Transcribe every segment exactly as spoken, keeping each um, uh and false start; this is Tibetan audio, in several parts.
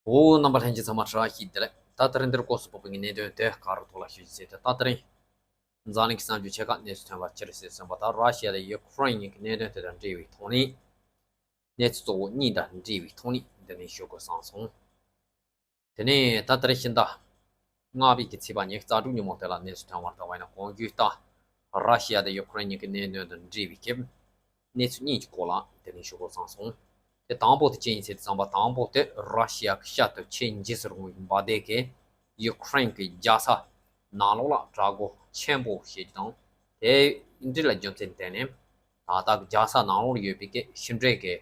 འོ། རྣམ་པ་ལྷན་རྒྱས་ཚང་མ་བཀྲ་ཤིས་བདེ་ལེགས། ད་དེ་རིང་འདིར་སྐོར་སུ་ཕོག་པའི་གནད་དོན་དེ་ག་རུ་ཐོག་ལ་ཞུ་རྒྱུ་ཟེར་ཏེ། ད་དེ་རིང་འཛམ་གླིང་གི་གསར་འགྱུར་ཆེ་ཁག་གནས་ཚུལ་ཐོན་པ་ཅི་རེད་ཟེར་གསུངས་པ་དང་། ར་ཤི་ཡ་དང་ཡུ་ཁུ་རེན་གཉིས་ཀྱི་གནད་དོན་དེ་དང་འབྲེལ་བའི་ཐོག་ནས། གནས་ཚུལ་གཙོ་བོ་གཉིས་དང་འབྲེལ་བའི་ཐོག་ནས་འདི་ནས་ཞུ་དགོས་བསམ་སོང་། དེ་ནས་ད་ལྟར་ཕྱི་ཟླ་ལྔ་པའི་གི་ཚེས་པ་ཉི་ཤུ་རྩ་དྲུག་ཉིན་མོ་དེ་ལ་གནས་ཚུལ་ཐོན་པར་བལྟ་བ་ཡིན་ན། གོང་རྒྱུ་ལྟར་ར་ཤི་ཡ་དང་ཡུ་ཁུ་རེན་གཉིས་ཀྱི་གནད་དོན་དང་འབྲེལ་བའི་ཁེབས་གནས་ཚུལ་གཉིས་ཀྱི་སྐོར་ལ་དེ་ནས་ཞུ་དགོས་བསམ་སོང་། དེ་དང་པོ་དེ་ཅི་ཡིན་ཟེར་དུས་ཙམ་པ། དང་པོ་དེ་ར་ཤི་ཡ་གི་ཤར་དུ་ཆེས་འཇིགས་སུ་རུང་བའི་འབར་མདེལ་གྱིས་ཡུ་ཁུ་རེན་གྱི་རྒྱལ་ས་ནང་ལོགས་ལ་དྲག་རྒོལ་ཆེན་པོ་བྱེད་རྒྱུ་དང་། དེ་འདྲ་ལ་རྒྱུ་མཚན་བརྟེན་ནས་ད་ལྟ་རྒྱལ་ས་ནང་ལོགས་ལ་ཡོད་པའི་གི་ཕྱི་འབྲེལ་གྱི་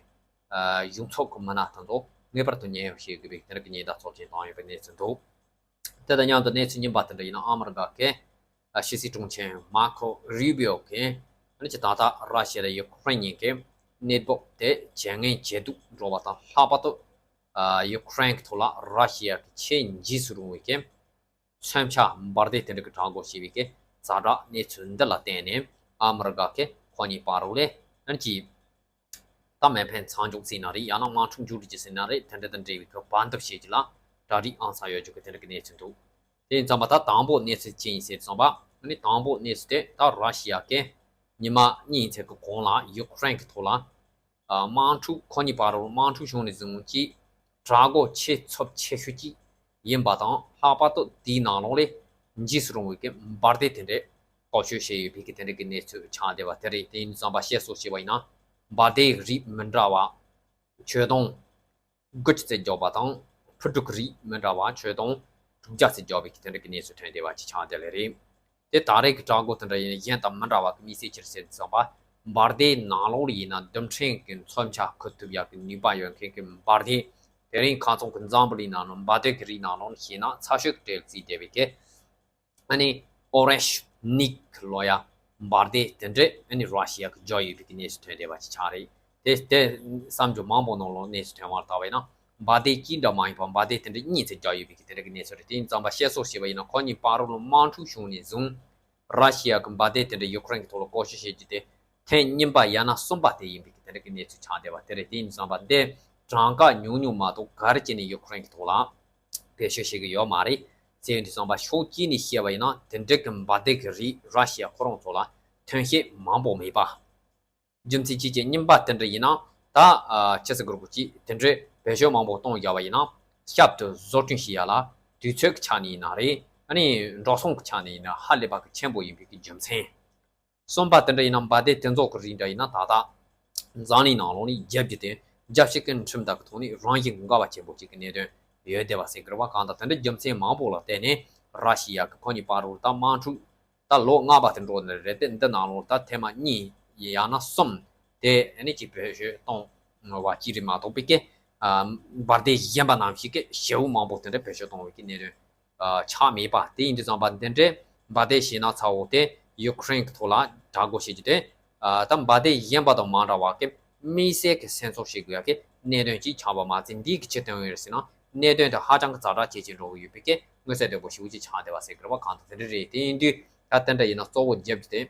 ཨ་གཞུང་ཚབ་ཀྱི་མི་སྣ་དེ་ཚོ་ངེས་པར་དུ་ཉེན་གཡོལ་བྱེད་དགོས་པའི་དེ་འདྲ་གི་ཉེན་བརྡ་ཚབས་ཆེན་བཏང་ཡོད་པའི་གནས་ཚུལ་འདུག་དེ་དང་མཉམ་དུ་གནས་ཚུལ་རྙིང་པ་དེ་འདྲ་ཡིན་ན། ཨ་མི་རི་ཀ་གི་ཕྱི་སྲིད་དྲུང་ཆེ་མར་ཁོ་རུ་བྷི་ཨོ་གིས་ཨ་ནི་ཅིག་ད་ལྟ་ར་ཤི་ཡ་དང་ཡུ་ཁུ་རེན་གཉིས་ཀྱི་གནས་བབ་དེ་ཇེ་ངན་ཇེ་སྡུག་འགྲོ་བ་དང་། ལྷག་པར་དུ་ཡུ་ཁུ་རེན་གྱི་ཐོག་ལ་ར་ཤི་ཡ་གི་ཆེས་འཇིགས་སུ་རུང་བའི་གི་མཚོན་ཆ་འབར་མདེལ་དེ་འདྲ་གི་དྲག་རྒོལ་བྱས་པའི་གི་ཛ་དྲག་གནས་ཚུལ་འདི་ལ་བརྟེན་ནས། ཨ་མི་རི་ཀ་གིས་ཁོ་གཉིས་བར་ལ་ཨ་ནི་ཅིག་ད་མེ་འཕེན་མཚམས་འཇོག་ཟེར་ན་རེད། ཡང་ན་དམག་འཁྲུག་མཇུག་སྒྲིལ་གྱི་ཟེར་ན་རེད། དེ་འདྲ་དང་འབྲེལ་བའི་གི་བར་འདུམ་བྱེད་རྒྱུ་ལ་གྲ་སྒྲིག་ཨང་ཚ་ཡོད་རྒྱུ་གི་དེ་འདྲ་གི་གནས་ཚུལ་འདུག་དེ་ཡིན་ཙམ་པ་ད་དང་པོ་གནས་ཚུལ་ཅི་ཡིན་ཟེར་ཙམ་པ། ཨ་ནི་དང་པོ་གནས་ཚུལ་དེ་ད་ར་ཤི་ཡ་གིས་ཉི་མ་གཉིས་ཚད་ཀྱི་གོང་ལ་ཡུ་ཁུ་རེན་གྱི་ཐོག་ལ་ཨ་དམག་འཁྲུག་ཁོ་གཉིས་བར་དུ་དམག་འཁྲུག་བྱུང་ནས་བཟུང་གི་དྲག་རྒོལ་ཆེ་ཚབས་ཆེ་ཤོས་ཅིག་ཡིན་པ་དང་། ལྷག་པར་དུ་དེའི་ནང་ལོགས་ལས་འཇིགས་སུ་རུང་བའི་གི་འབར་མདེལ་དེ་འདྲས་བཀོལ་སྤྱོད་བྱས་ཡོད་པའི་གི་དེ་འདྲ་གི་གནས་ཚུལ་ཆགས་བསྡད་པ་དེ་རེད། དེ་ཡིན་ཙམ་པ་བཤད་སྲོལ་བྱས་པ་ཡིན་ན། འབར་མདེལ་རིགས་མི་འདྲ་བ་ཆོད་སྟོང་དགུ་བཅུ་ཙམ་བརྒྱབ་པ་དང་། འཕུར་གྲུ་གི་རིགས་མི་འདྲ་བ་ཆོད་སྟོང་དྲུག་བརྒྱ་ཙམ་བརྒྱབ་པའི་གི་དེ་འདྲ་གི་གནས་ཚུལ་ཐོན་བསྡད་པ་ཅིག་ཆགས་བསྡད་ལེ་རེད། དེ་ད་རེས་ཀྱི་དྲག་རྒོལ་དེ་འདྲ་ཡིན་ན་གཞན་དང་མི་འདྲ་བ་གི་དམིགས་བསལ་ཅི་རེད་ཟེར་ཙམ་པ། འབར་མདེལ་ནང་ལོགས་ལ་ཡིན་ན་རྡུལ་ཕྲན་གྱི་མཚོན་ཆ་འཁུར་ཐུབ་ཡག་གི་ནུས་པ་ཡོད་མཁན་གྱི་འབར་མདེལ། དེ་རིང་ཁ་སང་གི་འཛམ་བུ་གླིང་ནང་ལ་འབར་མདེལ་གྱི་རིགས་ནང་ལོགས་ལ་བཤད་ན་ཚ་ཤོས་ཀྱི་གྲས་ལ་བརྩིས་བསྡད་པའི་གི་ཨ་ནི་ཨོ་རེ་ཤི་ནིག་ལབ་ཡག་འབར་མདེལ་དེ་འདྲས་ཨ་ནི་ར་ཤི་ཡ་གིས་བརྒྱབ་ཡོད་པའི་གི་གནས་ཚུལ་ཐོན་བསྡད་པ་ཅིག་ཆགས་རེད། དེ་དེ་གསར་འགྱུར་མང་པོ་ནང་ལོགས་གནས་ཚུལ་ཐོན་པར་བལྟས་པ་ཡིན་ན། འབར་མདེལ་གཅིག་འདྲ་མ་ཡིན་པར་འབར་མདེལ་དེ་འདྲ་གཉིས་ཙམ་བརྒྱབ་ཡོད་པའི་གི་དེ་འདྲ་གི་གནས་ཚུལ་རེད། དེ་ཡིན་ཙམ་པ་བཤད་སྲོལ་བྱས་པ་ཡིན་ན། ཁོ་གཉིས་བར་དུ་དམག་འཁྲུག་བྱུང་ནས་བཟུང་ར་ཤི་ཡ་གིས་འབར་མདེལ་དེ་འདྲ་ཡུ་ཁུ་རེན་གྱི་ཐོག་ལ་བཀོལ་སྤྱོད་བྱེད་རྒྱུ་དེ་ཐེངས་གཉིས་པ་ཡང་ན་གསུམ་པ་དེ་ཡིན་པའི་གི་དེ་འདྲ་གི་གནས་ཚུལ་ཆགས་བསྡད་པ་དེ་རེད། དེ་ཡིན་ཙམ་པ་འདི་གྲངས་ཀ་ཉུང་ཉུང་མ་གཏོགས་ག་རེ་བྱས་ནས་ཡུ་ཁུ་རེན་གྱི་ཐོག་ལ་བེད་སྤྱོད་བྱེད་ཀྱི་ཡོད་མ་རེད། ཟེར་ཡོང་དུས་ཙམ་པ་ཕྱོགས་གཅིག་ནས་བཤད་པ་ཡིན་ན། དེ་འདྲ་གི་འབར་མདེལ་གྱི་རིགས་ར་ཤི་ཡ་ཁོ་རང་ཚོ་ལ་ཐོན་སྐྱེད་མང་པོ་མེད་པ། རྒྱུ་མཚན་ཅི་ཅི་རྙིང་པ་དེ་འདྲ་ཡིན་ན། ད་ཨ་ཆི་ཟེར་དགོས་རེད། ཅིག་དེ་འདྲའི་བེད་སྤྱོད་མང་པོ་གཏོང་བཞག་པ་ཡིན་ན། ཞབས་ཏོག་བཟོ་སྐྲུན་བྱེད་ཡ་ལ་དུས་ཚོད་ཀྱི་ཆ་ནས་ཡིན་ན་རེད། ཨ་ནི་འགྲོ་སོང་གི་ཆ་ནས་ཡིན་ན་ཧ་ལས་པ་གི་ཆེན་པོ་ཡིན་པའི་གི་རྒྱུ་མཚན། གསུམ་པ་དེ་འདྲ་ཡིན་ན། འབར་མདེལ་དེ་ཚོ་གི་རིགས་འདྲ་ཡིན་ན་ད་ལྟ་འཛམ་གླིང་ནང་ལོགས་ནས་རྒྱབ་ཀྱི་དེ་རྒྱབ་ཤིག་གི་ཁྲིམས་དག་གི་ཐོག་ནས་རང་བཞིན་གྱི་འགལ་བ་ཆེན་པོ་ཅིག་གི་གནད་དོན་ཡོད་བསྡད་པ་ཟེར་གི་རེད་བ། གང་ལྟར་དེ་འདྲ་རྒྱུ་མཚན་མང་པོ་ལ་བརྟེན་ནས་ར་ཤི་ཡ་གི་ཁོ་གཉིས་བར་དུ་ད་དམག་འཁྲུག་ད་ལོ་ལྔ་པ་དེ་འགྲོ་ནི་རེད། དེ་འདི་ནང་ལོགས་ད་ཐེངས་མ་གཉིས་ཡང་ན་གསུམ་དེ་ཨ་ནི་ཅིག་བེད་སྤྱོད་གཏོང་བ་ཅིག་རེད་མ་གཏོགས་པའི་གི་ཨ་འབར་མདེལ་གཞན་པ་ནང་བཞིན་གི་ཞེ་པོ་མང་པོ་དེ་འདྲ་བེད་སྤྱོད་གཏོང་བའི་གི་གནད་དོན་ཨ་ཆགས་མེད་པ། དེ་ཡིན་དུས་ཙམ་པ་འདི་འདྲའི་འབར་མདེལ་ཞེད་སྣང་ཚ་བོ་དེ་ཡུ་ཁུ་རེན་གྱི་ཐོག་ལ་དྲག་རྒོལ་བྱེད་རྒྱུ་དེ། ཨ་ད་འབར་མདེལ་གཞན་པ་དང་མ་འདྲ་བ་གི་དམིགས་བསལ་གྱི་སེམས་གསོ་བྱེད་དགོས་ཡ་གི་གནད་དོན་ཅིག་ཆགས་པ་མ་ཟད། འདིའི་གི་ཕྱིར་དོན་ཡོད་རེད་ཟེར་ན། གནད་དོན་དེ་ཧ་ཅང་གི་ཛ་དྲག་ཇེ་ཆེར་འགྲོ་གི་ཡོད་པའི་གི་མངོན་གསལ་དོད་པོ་ཞེ་པོ་ཅིག་ཆགས་བསྡད་པ་ཟེར་གི་རེད་བ། གང་ལྟར་དེ་འདྲ་རེད། དེ་ཡིན་དུས་ད་དེ་འདྲ་ཡིན་ན་གཙོ་བོ་རྒྱབ་རྒྱུ་དེ་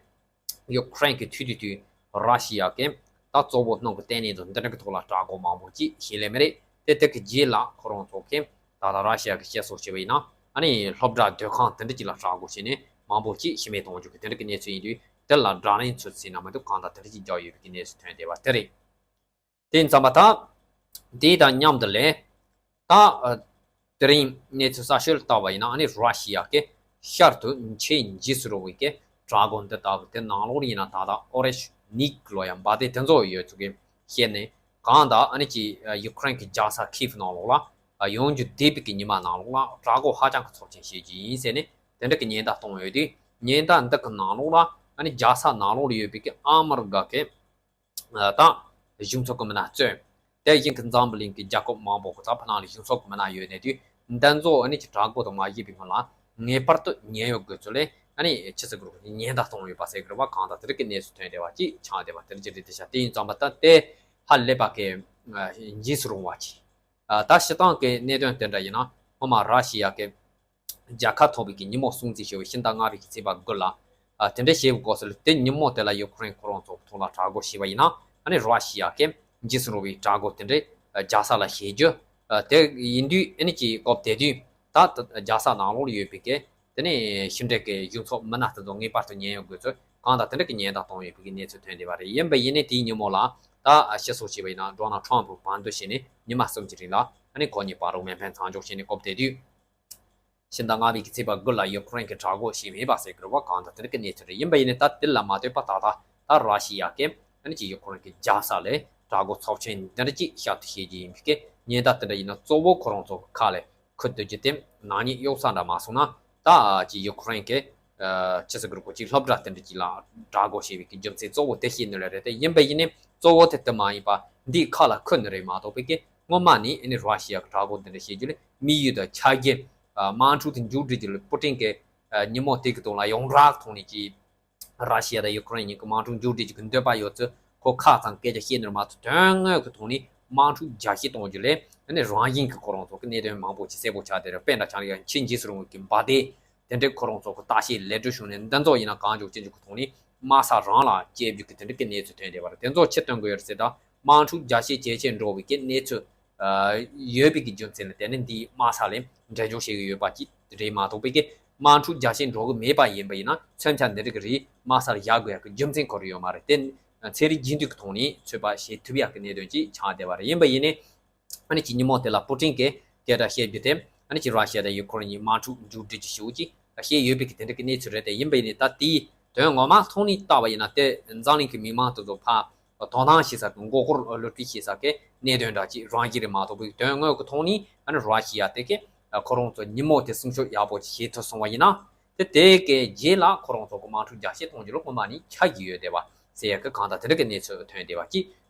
ཡུ་ཁུ་རེན་གྱི་ཐུག་དུས་དུས་ར་ཤི་ཡ་གི་ད་གཙོ་བོ་སྣུམ་གྱི་ལྟེ་གནས་དང་འདི་འདྲ་གི་ཐོག་ལ་དྲག་རྒོལ་མང་པོ་ཅིག་བྱས་ལེ་མི་རེད། དེ་དེ་གི་རྗེས་ལ་ཁོ་རང་ཚོ་གི་ད་ལྟ་ར་ཤི་ཡ་གི་བཤད་སྲོལ་བྱས་པ་ཡིན་ན། ཨ་ནི་སློབ་གྲྭ་སྡོད་ཁང་དེ་འདྲ་ཅིག་ལ་དྲག་རྒོལ་བྱས་ནས་མང་པོ་ཅིག་ཤི་རྨས་གཏོང་རྒྱུ་གི་དེ་འདྲ་གི་གནས་ཚུལ་ཡིན་དུས། དེ་ལ་དགྲ་ལན་ཚུལ་ཟེར་ན་མི་འདུག་གང་ལྟར་དེ་འདྲ་ཅིག་རྒྱག་ཡོད་པའི་གི་གནས་ཚུལ་ཐོན་བསྡད་པ་དེ་རེད། དེ་ཡིན་ཙམ་པ་ད་དེ་དང་མཉམ་དུ་ལས་ད་ཨ་དེ་རིང་གནས་ཚུལ་གསར་ཤོས་ལ་བལྟས་པ་ཡིན་ན། ཨ་ནི་ར་ཤི་ཡ་གི་ཤར་དུ་ཆེས་འཇིགས་སུ་རུང་བའི་གི་དྲག་རྒོལ་འདི་ལྟ་བུ་དེ་ནང་ལོགས་ཡིན་ན་ད་ལྟ་ཨོ་རེ་ཤི་ནིག་ལབ་ཡ་འབར་མདེལ་དེ་ཚོ་ཡོད་ཚུལ་གྱི་བཤད་ནས། གང་ལྟར་ཨ་ནི་ཅིག་ཡུ་ཁུ་རེན་གྱི་རྒྱལ་ས་ཁིབ་ནང་ལོགས་ལ་ཡོང་རྒྱུ་བསྡད་པའི་གི་ཉི་མ་ནང་ལོགས་ལ་དྲག་རྒོལ་ཧ་ཅང་གི་ཚབས་ཆེན་བྱེད་རྒྱུ་ཡིན་ཟེར་ནས་དེ་འདྲ་གི་ཉེན་བརྡ་གཏོང་ཡོད་དུས། ཉེན་བརྡ་འདི་གི་ནང་ལོགས་ལ་ཨ་ནི་རྒྱལ་ས་ནང་ལོགས་ལ་ཡོད་པའི་གི་ཨ་མི་རི་ཀ་གི་ཨ་དང་གཞུང་ཚབ་ཀྱི་མི་སྣ་གཙོས། དེ་བཞིན་གྱི་འཛམ་བུ་གླིང་གི་རྒྱལ་ཁབ་མང་པོ་གི་ད་ཕ་ནང་ལ་གཞུང་ཚབ་ཀྱི་མི་སྣ་ཡོད་གནས་དུས། འདི་ཚོ་ཨ་ནི་ཅིག་དྲག་རྒོལ་དུ་མ་བྱེད་པའི་སྔོན་ལ་ངེས་པར་དུ་ཉེན་གཡོལ་དགོས་ཚུལ་ལས་ཨ་ནི་ཕྱི་སྲིད་ཀྱི་ཉེན་བརྡ་གཏོང་ཡོད་པ་ཟེར་གི་རེད་བ། གང་ལྟར་དེ་རིགས་ཀྱི་གནས་ཚུལ་ཐོན་བསྡད་པ་ཅིག་ཆགས་བསྡད་པ་དེ་རིགས་ཀྱི་རེད་དེ་ཤག་དེ་ཡིན་ཙམ་པ་ད་དེ་ཧ་ལས་པ་གི་འཇིགས་སུ་རུང་བ་ཅིག་ཨ་ད་སྤྱིར་བཏང་གི་གནད་དོན་དེ་འདྲ་ཡིན་ན། སྔོན་མ་ར་ཤི་ཡ་གི་རྒྱལ་ཁ་ཐོབ་པའི་གི་ཉིན་མོ་སྲུང་བརྩི་ཞུ་བའི་ཕྱི་ཟླ་ལྔ་པའི་གི་ཚེས་པ་དགུ་ལ། ཨ་དེ་འདྲ་བྱས་པའི་སྐབས་སུ་དེ་ཉིན་མོ་དེ་ལ་ཡུ་ཁུ་རེན་ཁོ་རང་ཚོ་ཐོག་ལ་དྲག་རྒོལ་བྱས་པ་ཡིན་ན། ཨ་ནི་ར་ཤི་ཡ་གི་འཇིགས་སུ་རུང་བའི་དྲག་རྒོལ་དེ་འདྲའི་རྒྱལ་ས་ལ་བྱེད་རྒྱུ་ ཨ་དེ་ཡིན་དུས་ཨ་ནི་ཅིག་སྐབས་དེ་དུས་ད་རྒྱལ་ས་ནང་ལོགས་ལ་ཡོད་པའི་གི་དེ་ནས་ཕྱི་འབྲེལ་གྱི་གཞུང་ཚབ་མི་སྣ་དེ་ཚོ་ངེས་པར་དུ་ཉེན་གཡོལ་དགོས་ཚུལ་གང་དང་དེ་འདྲ་གི་ཉེན་བརྡ་བཏང་ཡོད་པའི་གི་གནས་ཚུལ་ཐོན་བསྡད་པ་རེད། ཡིན་པ་ཡིན་ནའི་དེའི་ཉིན་མོ་ལ་ད་སྤྱི་ཚོགས་བྱས་པ་ཡིན་ན་ཌོ་ནལ་ཊམ་ཕུ་བར་འདུམ་བྱས་ནས་ཉི་མ་གསུམ་གྱི་རིང་ལ་ཨ་ནི་ཁོ་གཉིས་བར་དུ་མེ་འཕེན་མཚམས་འཇོག་བྱས་ནས་སྐབས་དེ་དུས། ཕྱི་ཟླ་ལྔ་པའི་གི་ཚེས་པ་དགུ་ལ་ཡུ་ཁུ་རེན་གྱིས་དྲག་རྒོལ་བྱས་མེད་པ་ཟེར་གི་རེད་བ། གང་ལྟར་དེ་འདྲ་གི་གནས་ཚུལ་རེད། ཡིན་པ་ཡིན་ནའི་ད་དེ་ལ་མ་ལྟོས་པ་ད་ལྟ་ད་ར་ཤི་ཡ་གིས་ཨ་ནི་ཅིག་ཡུ་ཁུ་རེན་གྱི་རྒྱལ་ས་ལ་དྲག་རྒོལ་ཚབས་ཆེན་འདི་འདྲ་ཅིག་བཤད་དུ་བཤད་ཀྱི་ཡིན་པའི་གི་ཉེན་བརྡ་དེ་འདྲ་ཡིན་ན་གཙོ་བོ་ཁོ་རང་ཚོ་གི་ཁ་ལ་ཁུར་སྡོད་རྒྱུ་དེ་ནག་ཉེས་གཡོག་ས་འདྲ་མ་སོང་ན་ད་ཅིག་ཡུ་ཁུ་རེན་གྱི་ཨ་ཅི་ཟེར་དགོས་རེད། ཅིག་སློབ་གྲྭ་དེ་འདྲ་ཅིག་ལ་དྲག་རྒོལ་བྱས་པའི་གི་རྒྱུ་མཚན་གཙོ་བོ་དེ་བཤད་ནི་ལ་རེད་དེ། ཡིན་པ་ཡིན་ནའི་གཙོ་བོ་དེ་དེ་མ་ཡིན་པ་འདིའི་ཁ་ལ་ཁུར་ནི་རེད་མ་གཏོགས་པའི་གི་སྔོན་མ་ནས་ཨ་ནི་ར་ཤི་ཡ་གི་དྲག་རྒོལ་འདི་འདྲ་བྱེད་རྒྱུ་ལ་དམིགས་ཡུལ་དང་ཆ་རྐྱེན། ཨ་དམག་འཁྲུག་དེ་མཇུག་སྒྲིལ་རྒྱུ་ལ་པུ་ཏིན་གྱི་ཨ་ཉིན་མོ་དེ་གི་ཐོག་ལ་ཡོངས་གྲགས་ཐོག་ནས་ཀྱི་ར་ཤི་ཡ་དང་ཡུ་ཁུ་རེན་གཉིས་ཀྱི་དམག་འཁྲུག་མཇུག་སྒྲིལ་རྒྱུ་གི་འདོད་པ་ཡོད་ཚུལ་ཁོ་ཁ་ཚང་སྐད་ཆ་བཤད་ནི་རེད་མ་གཏོགས། དོན་དངོས་ཀྱི་ཐོག་ནས་དམག་འཁྲུག་རྒྱ་སྐྱེད་གཏོང་རྒྱུ་ལས་ཨ་ནི་རང་བཞིན་གྱི་ཁོ་རང་ཚོ་གི་གནད་དོན་མང་པོ་ཅིག་གསལ་པོ་ཆགས་བསྡད་རེད། དཔེ་འདྲ་ཆགས་ན་ཡང་ཁྱེད་འཇིགས་སུ་རུང་བའི་གི་འབའ་སྡེ་དེ་འདྲའི་ཁོ་རང་ཚོ་གི་ལྟ་བཤལ་ལས་སྒྲུབ་བྱུང་ནས་འདི་ཚོ་ཡིན་ན་གང་མགྱོགས་ཅི་མགྱོགས་ཀྱི་ཐོག་ནས་དམག་ས་རང་ལ་སྐྱེལ་རྒྱུ་གི་དེ་འདྲའི་གི་གནས་ཚུལ་ཐོན་བསྡད་པ་རེད། དེ་ཚོ་ཅི་སྟོན་གི་ཡོད་རེད་ཟེར་ད། དམག་འཁྲུག་རྒྱ་སྐྱེད་ཇེ་ཆེར་འགྲོ་བའི་གི་གནས་ཚུལ་ཨ་ཡོད་པའི་གི་རྒྱུ་མཚན་ལ་བརྟེན་ནས་འདིའི་དམག་ས་ལ་འགྲེམས་འཇོག་བྱེད་ཀྱི་ཡོད་པ་ཅིག་རེད་མ་གཏོགས་པའི་གི་དམག་འཁྲུག་རྒྱ་སྐྱེད་འགྲོ་གི་མེད་པ་ཡིན་པ་ཡིན་ན་མཚོན་ཆ་འདི་འདྲ་གི་རིགས་དམག་སར་བཞག་དགོས་ཡག་གི་རྒྱུ་མཚན་ཁོ་རང་ཡོད་མ་རེད། དེ་ཚན་རིག་རྒྱུན་མཐུད་ཀྱི་ཐོག་ནས་ཚོད་དཔག་བྱེད་ཐུབ་ཡག་གི་གནད་དོན་ཅིག་ཆགས་བསྡད་པ་རེད། ཡིན་པ་ཡིན་ནའི་ཨ་ནི་ཅིག་ཉིན་མོ་དེ་ལ་པུ་ཏིན་གྱིས་སྐད་གྲགས་བཤད་རྒྱུ་དེ་ཨ་ནི་ཅིག་ར་ཤི་ཡ་དང་ཡུ་ཁུ་རེན་གཉིས་དམག་འཁྲུག་མཇུག་སྒྲིལ་རྒྱུ་ཞེ་པོ་ཅིག་བཤད་ཡོད་པའི་གི་དེ་འདྲ་གི་གནས་ཚུལ་རེད་དེ། ཡིན་པ་ཡིན་ནའི་ད་དེའི་དོན་ངོ་མ་ཐོག་ནས་བལྟས་པ་ཡིན་ན་དེ་འཛམ་གླིང་གི་མི་མང་དེ་ཚོ་ཕར་དོ་སྣང་བྱེད་ས་གི་མགོ་སྐོར་བསླུ་བྲིད་བྱེད་ས་གི་གནད་དོན་འདྲ་ཅིག་རང་བཞིན་རེད་མ་གཏོགས་པའི་དོན་དངོས་ཀྱི་ཐོག་ནས་ཨ་ནི་ར་ཤི་ཡ་དེ་གི་ཁོ་རང་ཚོ་ཉིན་མོ་དེ་སྲུང་སྐྱོབ་ཡག་པོ་ཅིག་བྱེད་ཐུབ་སོང་བ་ཡིན་ན་དེ་དེ་གི་རྗེས་ལ་ཁོ་རང་ཚོ་གི་དམག་འཁྲུག་རྒྱ་སྐྱེད་གཏོང་རྒྱུ་ལ་སྔོན་མ་ནས་ཆགས་ཀྱི་ཡོད་བསྡད་པ་ཟེར་ཡག་གི་གང་ལྟར་དེ་འདྲ་གི་གནས་ཚུལ་ཐོན་བསྡད་པ་ཅིག་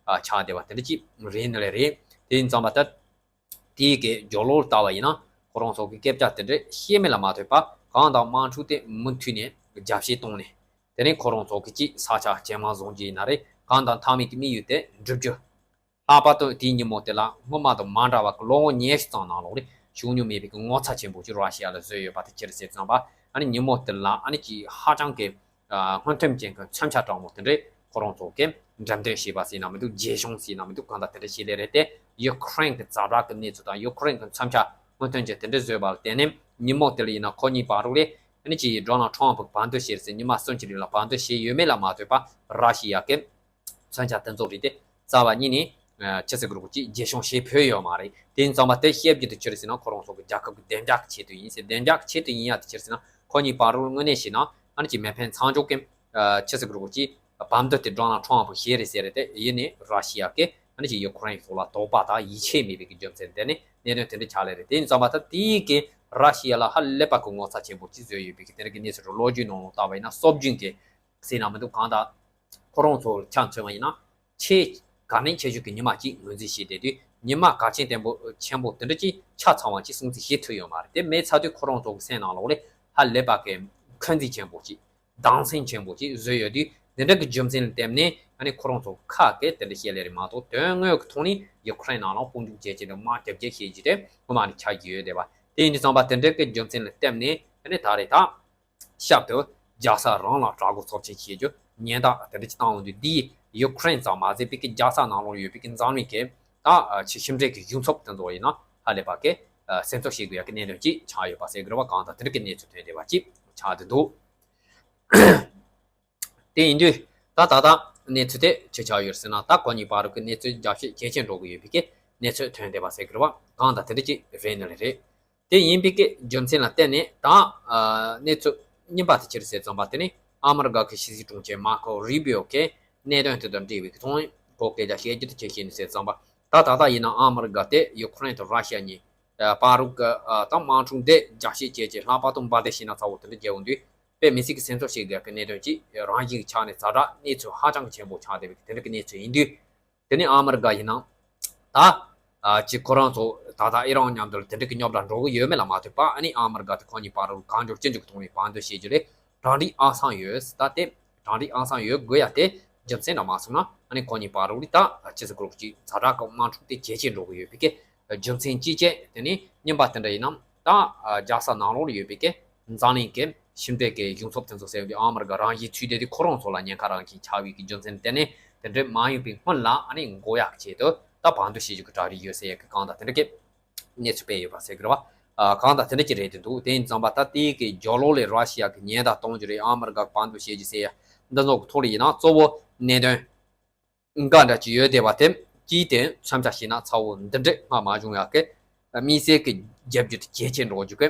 ཆགས་བསྡད་པ་དེ་འདྲ་ཅིག་རེད་ནི་ལས་རེད། དེ་ཡིན་ཙང་པ་ད། དེའི་གི་རྒྱབ་ལོགས་ལ་བལྟ་བ་ཡིན་ན་ཁོ་རང་ཚོ་གི་སྐད་ཆ་དེ་འདྲ་བཤད་མེད་ལ་མ་ལྟོས་པ་གང་དང་དམག་འཁྲུག་དེ་མུ་མཐུད་ནས་རྒྱ་སྐྱེད་བཏང་ནས་དེ་ནས་ཁོ་རང་ཚོ་གི་ཅིག་ས་ཆ་ཇེ་མང་བཟུང་རྒྱུ་ཡིན་ན་རེད། གང་དང་མཐའ་མའི་གི་དམིགས་ཡུལ་དེ་འགྲུབ་རྒྱུ། ལྷག་པར་དུ་དེའི་ཉིན་མོ་དེ་ལ་སྔོན་མ་དང་མ་འདྲ་བ་གི་ལོ་ངོ་ཉི་ཤུ་ཙམ་ནང་ལོགས་ལ་བྱུང་མྱོང་མེད་པའི་གི་ངོ་ཚ་ཆེན་པོ་ཅིག་ར་ཤི་ཡ་ལ་བཟོས་ཡོད་པ་དེ་ཅི་རེད་ཟེར་ཙང་པ་ཨ་ནི་ཉིན་མོ་དེ་ལ་ཨ་ནི་ཅིག་ཧ་ཅང་གི་སྔོན་ཐོན་ཅན་གྱི་མཚོན་ཆ་དྲང་མོ་དེ་འདྲས་ཁོ་རང་ཚོ་གིས་འགྲེམས་སྟོན་བྱས་པ་ཟེར་ན་མི་འདུག་རྒྱས་གཞུང་ཟེར་ན་མི་འདུག་གང་ལྟར་དེ་འདྲ་བྱས་ལེ་རེད་དེ། ཡུ་ཁུ་རེན་གྱི་ཛ་དྲག་གི་གནས་ཚུལ་དང་ཡུ་ཁུ་རེན་གྱི་མཚོན་ཆ་སྔོན་ཐོན་ཅན་དེ་འདྲ་བཟོས་པ་ལ་བརྟེན་ནས་ཉིན་མོ་དེ་ལ་ཡིན་ན་ཁོ་གཉིས་བར་དུ་ལས་ཨ་ནི་ཅིག་ཌོ་ནལ་ཊམ་ཕུ་བར་འདུམ་བྱས་ཟེར་ཉི་མ་གསུམ་གྱི་རིང་ལ་བར་འདུམ་བྱས་ཡོད་མེད་ལ་མ་ལྟོས་པ་ར་ཤི་ཡ་གིས་མཚོན་ཆ་དེ་ཚོ་རིགས་དེ་རྩ་བ་ཉིད་ནས་ཕྱི་སྲིད་གུ་རུ་ཅིག་རྒྱས་གཞུང་བྱེད་ཕོད་ཡོད་མ་རེད། དེ་ཡིན་ཙང་པ་དེ་བཤད་རྒྱུ་དེ་ཅི་རེད་ཟེར་ན་ཁོ་རང་ཚོ་གི་རྒྱལ་ཁབ་ཀྱི་བདེ་འཇགས་ཀྱི་ཆེད་དུ་ཡིན་ཟེར། བདེ་འཇགས་ཀྱི་ཆེད་དུ་ཡིན་ཡ་དེ་ཅི་རེད་ཟེར་ན་ཁོ་གཉིས་བར་དུ་དངོས་གནས་བྱས་ན་ཨ་ནི་ཅིག་མེ་འཕེན་མཚམས་འཇོག་གི་ཕྱི་སྲིད་གུ་རུ་ཅིག་བར་འདུམ་དེ་ཌོ་ནལ་ཊམ་ཕུ་བྱས་རེད་ཟེར་རེད་དེ། ཡིན་ནའི་ར་ཤི་ཡ་གིས་ཨ་ནི་ཅིག་ཡུ་ཁུ་རེན་ཐོག་ལ་དོགས་པ་དང་ཡིད་ཆེས་མེད་པའི་གི་རྒྱུ་མཚན་དེ་ནི་གནད་དོན་དེ་འདྲ་ཆགས་ལེ་རེད། དེ་ཡིན་ཙང་པ་ད་དེའི་གི་ར་ཤི་ཡ་ལ་ཧ་ལས་པ་གི་ངོ་ཚ་ཆེན་པོ་ཅིག་བཟོས་ཡོད་པའི་གི་དེ་འདྲ་གི་གནས་ཚུལ་ལོ་རྒྱུས་ནང་ལ་བལྟ་བ་ཡིན་ན་སྲོལ་རྒྱུན་གྱི་ཟེར་ན་མི་འདུག་གང་ལྟར་ཁོ་རང་ཚོ་ཆ་མཚོན་པ་ཡིན་ན་ཆེས་དགའ་ལྡན་ཆེ་ཤོས་ཀྱི་ཉི་མ་གཅིག་ངོས་འཛིན་བྱས་བསྡད་དུས་ཉི་མ་གལ་ཆེན་ལྡན་པོ་ཆེན་པོ་དེ་འདྲ་ཅིག་ཆ་ཚང་བ་ཅིག་སྲུང་བརྩི་བྱེད་ཐུབ་ཡོད་མ་རེད། དེ་མེད་ཚར་དུས་ཁོ་རང་ཚོ་གི་སེམས་ནང་ལོགས་ལ་ཧ་ལས་པ་གི་འཁོན་འཛིན་ཆེན་པོ་ཅིག་སྡང་སེམས་ཆེན་པོ་ཅིག་བཟོས་ཡོད་དུས་འདི་འདྲ་གི་རྒྱུ་མཚན་ལ་བརྟེན་ནས་ཨ་ནི་ཁོ་རང་ཚོ་ཁ་སྐད་དེ་འདྲ་བཤད་ལེ་རེད་མ་གཏོགས་དོན་དངོས་ཀྱི་ཐོག་ནས་ཡུ་ཁུ་རེན་ནང་ལ་དཔུང་འཇུག་བྱེད་ཀྱི་འདུག་དམག་རྒྱབ་རྒྱག་བྱེད་ཀྱི་དེ་ངོ་མ་ནས་ཆགས་ཀྱི་ཡོད་བསྡད་པ། དེ་ཡིན་དུས་ཙང་པ་དེ་འདྲ་གི་རྒྱུ་མཚན་ལ་བརྟེན་ནས་ཨ་ནི་ད་རེས་ད། ཞབས་ཏུ་རྒྱལ་ས་རང་ལ་དྲག་རྒོལ་ཚབས་ཆེན་བྱེད་རྒྱུ་ཉེན་བརྡ་དེ་འདྲ་ཅིག་བཏང་ཡོང་དུས་འདིས་ཡུ་ཁུ་རེན་ཙམ་མ་ཟད་པའི་གི་རྒྱལ་ས་ནང་ལོགས་ཡོད་པའི་གི་འཛམ་གླིང་གི་ད་ཕྱི་ཕྱི་འབྲེལ་གྱི་གཞུང་ཚབ་དེ་ཚོ་ཡིན་ན་ཧ་ལས་པ་གི་སེམས་གསོ་བྱེད་དགོས་ཡ་གི་གནད་དོན་ཅིག་ཆགས་ཡོད་པ་ཟེར་དགོས་རེད་བ། གང་ལྟར་དེ་འདྲ་གི་གནས་ཚུལ་ཐོན་བསྡད་པ་ཅིག་ཆགས་བསྡད་འདུག་དེ་ཡིན་དུས་ད་ད་ལྟ་གནས་ཚུལ་དེ་ཅི་ཆགས་ཡོད་ཟེར་ན་ད་ཁོ་གཉིས་བར་གྱི་གནས་ཚུལ་རྒྱ་སྐྱེད་ཇེ་ཆེར་འགྲོ་གི་ཡོད་པའི་གི་གནས་ཚུལ་ཐོན་བསྡད་པ་ཟེར་དགོས་རེད་བ། གང་ལྟར་དེ་འདྲ་ཅིག་རེད་ནི་ལས་རེད། དེ་ཡིན་པའི་གི་རྒྱུ་མཚན་ལ་བརྟེན་ནས་ད་གནས་ཚུལ་རྙིང་པ་དེ་ཅི་རེད་ཟེར་ཙམ་པ་དེ་ནི་ཨ་མི་རི་ཀ་གི་ཕྱི་སྲིད་དྲུང་ཆེ་མར་ཁོ་རུ་བྷི་ཡོ་གིས་གནད་དོན་དེ་དང་འབྲེལ་བའི་གི་ཐོག་ནས་ཁོ་སྐད་ཆ་བཤད་རྒྱུ་དེ་ཅི་བཤད་ནས་ཟེར་ཙམ་པ་ད་ད་ལྟ་ཡིན་ན་ཨ་མི་རི་ཀ་དེ་ཡུ་ཁུ་རེན་དང་ར་ཤི་ཡ་གཉིས་བར་དུ་གི་ད་དམག་འཁྲུག་འདི་རྒྱ་སྐྱེད་བྱས་རྗེས་ལྷག་པར་དུ་འབའ་སྡེ་ཤིང་ནགས་ཚ་བོ་དེ་འདྲ་རྒྱག་ཡོང་དུས་དཔེ་མི་སྲིད་ཀྱི་སེམས་གསོ་བྱེད་དགོས་ཀྱི་གནད་དོན་ཅིག་རང་བཞིན་གྱི་ཆ་ནས་ཛ་དྲག་གནས་ཚུལ་ཧ་ཅང་གི་ཆེན་པོ་ཆགས་བསྡད་པའི་དེ་འདྲ་གི་གནས་ཚུལ་ཡིན་དུས། དེ་ནས་ཨ་མི་རི་ཀ་ཡིན་ན་ད་ཨ་ཅིག་ཁོ་རང་ཚོ་ད་ལྟ་ཨི་རན་མཉམ་དུ་དེ་འདྲ་གི་རྙོག་དྲ་འགྲོ་གི་ཡོད་མེད་ལ་མ་ལྟོས་པ་ཨ་ནི་ཨ་མི་རི་ཀ་དེ་ཁོ་གཉིས་བར་དུ་གང་མགྱོགས་ཅི་མགྱོགས་ཐོག་ནས་བར་འདུམ་བྱེད་རྒྱུ་ལས་གྲ་སྒྲིག་ཨང་སང་ཡོད། ད་དེ་གྲ་སྒྲིག་ཨང་སང་ཡོད་དགོས་ཡ་དེ་རྒྱུ་མཚན་འདྲ་མ་སོང་ན་ཨ་ནི་ཁོ་གཉིས་བར་དུ་ད་ཅི་ཟེར་དགོས་རེད། ཅིག་ཛ་དྲག་གི་དམག་འཁྲུག་དེ་ཇེ་ཆེར་འགྲོ་གི་ཡོད་པའི་གི་རྒྱུ་མཚན་གཅིག་བྱས། དེ་ནས་རྙིང་པ་དེ་འདྲ་ཡིན་ན་ད་རྒྱལ་ས་ནང་ལོགས་ལ་ཡོད་པའི་གི་འཛམ་གླིང་གི་ཕྱི་འབྲེལ་གྱི་གཞུང་ཚབ་དེ་ཚོ་ཟེར་བའི་ཨ་མི་རི་ཀ་རང་བཞིན་ཚུད་བསྡད་དུས་ཁོ་རང་ཚོ་ལ་ཉེན་ཁ་རང་བཞིན་ཆགས་པའི་གི་རྒྱུ་མཚན་དེ་ནས་དེ་འདྲ་མ་ཡིན་པའི་སྔོན་ལ་ཨ་ནི་འགོག་ཡག་ཆེད་དུ་ད་བར་འདུམ་བྱེད་རྒྱུ་གི་གྲ་སྒྲིག་ཡོད་ཟེར་ཡག་གི་གང་ལྟར་དེ་འདྲ་གི་ གནས་ཚུལ་སྤེལ་ཡོད་པ་ཟེར་གི་རེད་བ། ཨ་གང་ལྟར་དེ་འདྲ་ཅིག་རེད་དེ་འདུག་དེ་ཡིན་ཙང་པ་ད་དེའི་གི་རྒྱབ་ལོགས་ལ་ར་ཤི་ཡ་གི་ཉེན་བརྡ་གཏོང་རྒྱུ་རེད། ཨ་མི་རི་ཀ་གི་བར་འདུམ་བྱེད་རྒྱུ་ཟེར་ཡ་འདི་ཚོ་གི་ཐོག་ལ་ཡིན་ན་གཙོ་བོ་གནད་དོན་འགའ་འདྲ་ཅིག་ཡོད་བསྡད་པ་དེ་གཅིག་དེ་མཚོན་ཆ་བྱས་ན་ཚ་བོ་འདི་འདྲས་སྔ་མ་བྱུང་ཡག་གི་དམིགས་བསལ་གྱི་རྒྱབ་སྐྱོར་དེ་ཇེ་ཆེ་འགྲོ་རྒྱུ་གི་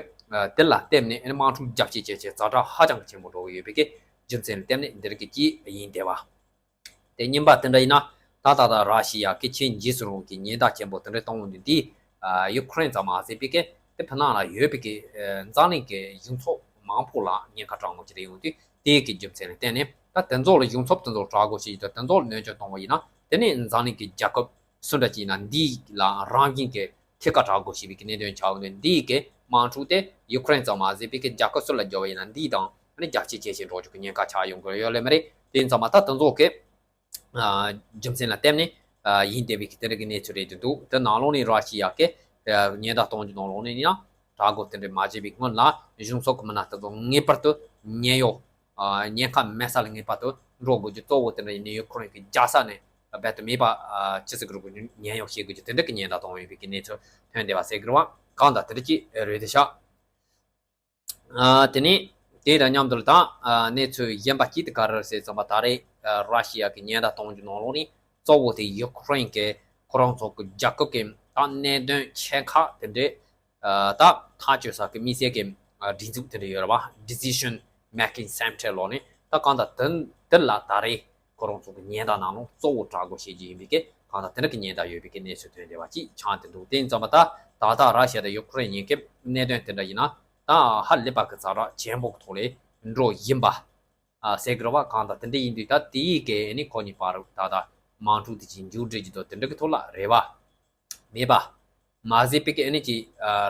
དེ་ལ་བརྟེན་ནས་དམག་འཁྲུག་རྒྱ་ཆེ་ཇེ་ཆེ་ཛ་དྲག་ཧ་ཅང་གི་ཆེན་པོ་འགྲོ་གི་ཡོད་པའི་གི་རྒྱུ་མཚན་ལ་བརྟེན་ནས་འདི་རིགས་ཀྱི་གཅིག་ཡིན་བསྡད་པ། དེ་གཉིས་པ་དེ་འདྲ་ཡིན་ན་ད་ད་ལྟ་ར་ཤི་ཡ་གི་ཆེས་འཇིགས་སུ་རུང་གི་ཉེན་བརྡ་ཆེན་པོ་དེ་འདྲ་གཏོང་འོང་དུས་འདི་ཡུ་ཁུ་རེན་ཙམ་མ་ཟད་པའི་གི་དེ་ཕྱི་ནང་ལ་ཡོད་པའི་གི་འཛམ་གླིང་གི་གཞུང་ཚོགས་མང་པོ་ལ་ཉེན་ཁ་དྲག་མོ་ཅིག་རེད་ཡོང་དུས་དེའི་གི་རྒྱུ་མཚན་ལ་བརྟེན་ནས་ད་དེ་ཚོ་ལ་གཞུང་ཚབ་དེ་ཚོར་དྲག་རྒོལ་བྱེད་ཀྱི་འདུག་དེ་ཚོ་ལ་གནོན་སྐྱོན་གཏོང་བ་ཡིན་ན་དེ་ནི་འཛམ་གླིང་གི་རྒྱལ་ཁབ་སུ་འདྲ་ཅིག་ཡིན་ན་འདི་ལ་རང་བཞིན་གྱི་ཐད་ཀར་དྲག་རྒོལ་བྱེད་པའི་གི་གནད་དོན་ཆགས་ཡོང་དུས་འདིའི་གི་དམག་འཁྲུག་དེ་ཡུ་ཁུ་རེན་ཙམ་མ་ཟད་པའི་གི་རྒྱལ་ཁབ་སུ་ལ་བརྒྱབ་པ་ཡིན་ན་འདི་དང་ཨ་ནི་རྒྱ་ཆེ་ཇེ་ཆེ་འགྲོ་རྒྱུ་གི་ཉེན་ཁ་ཆགས་ཡོང་གི་ཡོད་ལེ་མ་རེད། དེ་ཡིན་ཙང་མ་ད་དེ་ཚོ་གི་རྒྱུ་མཚན་ལ་བརྟེན་ནས་ཡིན་བསྡད་པའི་གི་དེ་འདྲ་གི་གནས་ཚུལ་རེད་དེ་འདུག་དེ་ནང་ལོགས་ནས་ར་ཤི་ཡ་གི་ཉེན་བརྡ་གཏོང་རྒྱུ་ནང་ལོགས་ནས་ཡིན་ན་དྲག་རྒོལ་དེ་འདྲ་མ་བྱས་པའི་སྔོན་ལ་གཞུང་ཚོགས་ཀྱི་མི་སྣ་དེ་ཚོ་ངེས་པར་དུ་ཉེན་གཡོལ་ཉེན་ཁ་མེད་ས་ལ་ངེས་པར་དུ་འགྲོ་དགོས་རྒྱུ་གཙོ་བོ་དེ་འདྲ་ཡིན་ནས་ཡུ་ཁུ་རེན་གྱི་རྒྱལ་ས་ནས་རྦད་དེ་མེད་པ་ཅི་ཟེར་དགོས་རེད། ཉེན་གཡོལ་བྱེད་དགོས་རྒྱུ་དེ་འདྲ་གི་ཉེན་བརྡ་གཏོང་ཡོད་པའི་གི་གནས་ཚུལ་ཐོན་བསྡད་པ་ཟེར་གི་རེད་བ། གང་ལྟར་དེ་འདྲ་ཅིག་རེད་དེ་ཤག་ཨ་དེ་ནས་དེ་དང་མཉམ་དུ་ད་ཨ་གནས་ཚུལ་གཞན་པ་གཅིག་དེ་ག་རེ་རེད་ཟེར་ཙམ་པ་ད་རེས་ཨ་ར་ཤི་ཡ་གི་ཉེན་བརྡ་གཏོང་རྒྱུ་ནང་ལོགས་ནས་གཙོ་བོ་དེ་ཡུ་ཁུ་རེན་གྱི་ཁོ་རང་ཚོ་གི་རྒྱལ་ཁབ་ཀྱི་ད་གནད་དོན་ཆེ་ཁག་དེ་འདྲས་ཨ་ད་ཐག་གཅོད་ས་གི་དམིགས་བསལ་གྱི་ཨ་སྒྲིག་འཛུགས་དེ་འདྲ་ཡོད་རེད་བ། Decision Making Center ལོགས་ནས་ད་གང་ལྟར་དེ་དེ་ལ་ད་རེས་ཁོ་རང་ཚོ་གི་ཉེན་བརྡ་ནང་ལོགས་གཙོ་བོ་དྲག་རྒོལ་བྱེད་རྒྱུ་ཡིན་པའི་གི་གང་ལྟར་དེ་འདྲ་གི་ཉེན་བརྡ་ཡོད་པའི་གི་གནས་ཚུལ་ཐོན་བསྡད་པ་ཅིག་ཆགས་བསྡད་འདུག་དེ་ཡིན་ཙང་མ་ད་ད་ལྟ་ར་ཤི་ཡ་དང་ཡུ་ཁུ་རེན་གཉིས་ཀྱི་གནད་དོན་དེ་འདྲ་ཡིན་ན། ད་ཧ་ལས་པ་གི་ཛ་དྲག་ཆེན་པོ་གི་ཐོག་ལ་འགྲོ་བཞིན་པ་ཟེར་གི་རེད་བ། གང་ལྟར་དེ་འདྲ་ཡིན་དུས་ད་དེ་ཡི་གི་ཨ་ནི་ཁོ་གཉིས་བར་ད་ལྟ་དམག་འཁྲུག་དེ་ཅིག་མཇུག་སྒྲིལ་གྱི་འདུག་དེ་འདྲ་གི་ཐོག་ལ་རེ་བ་མེད་པ་མ་ཟད་པའི་གི་ཨ་ནི་ཅིག་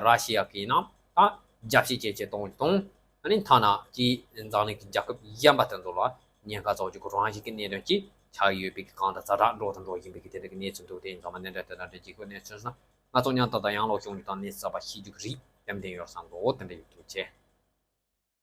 ར་ཤི་ཡ་གི་ཡིན་ན་ད་རྒྱབ་བཤིག་བྱེད་ཆེད་གཏོང་གི་གཏོང་ཨ་ནི་ཐ་ན་ཅིག་འཛམ་གླིང་གི་རྒྱལ་ཁབ་གཞན་པ་དེ་ཚོ་ལ་ཉེན་ཁ་བཟོ་རྒྱུ་གི་རང་བཞིན་གི་གནད་དོན་ཅིག་ཆགས་ཡོད་པའི་གི་གང་ལྟར་ཛ་དྲག་འགྲོ་དང་འགྲོ་བཞིན་པའི་གི་དེ་འདྲ་གི་གནས་ཚུལ་འདུག་དེ་ཡིན་ཙང་མ་གནད་དོན་དེ་འདྲ་འདྲ་ཅིག་གི་གནས་ཚུལ་སོང་ན། ང་ཚོ་མཉམ་དུ་དང་ཡང་ལོག་བྱུང་རྒྱུ་དང་གནས་ཚུལ་གསར་པ་ཤེས་རྒྱུ་གི་རིགས་ཏན་ཏན་ཡོད་བསམ་གི་འོ་དེ་འདྲ་ཡོད་ཐུགས་རྗེ་ཆེ།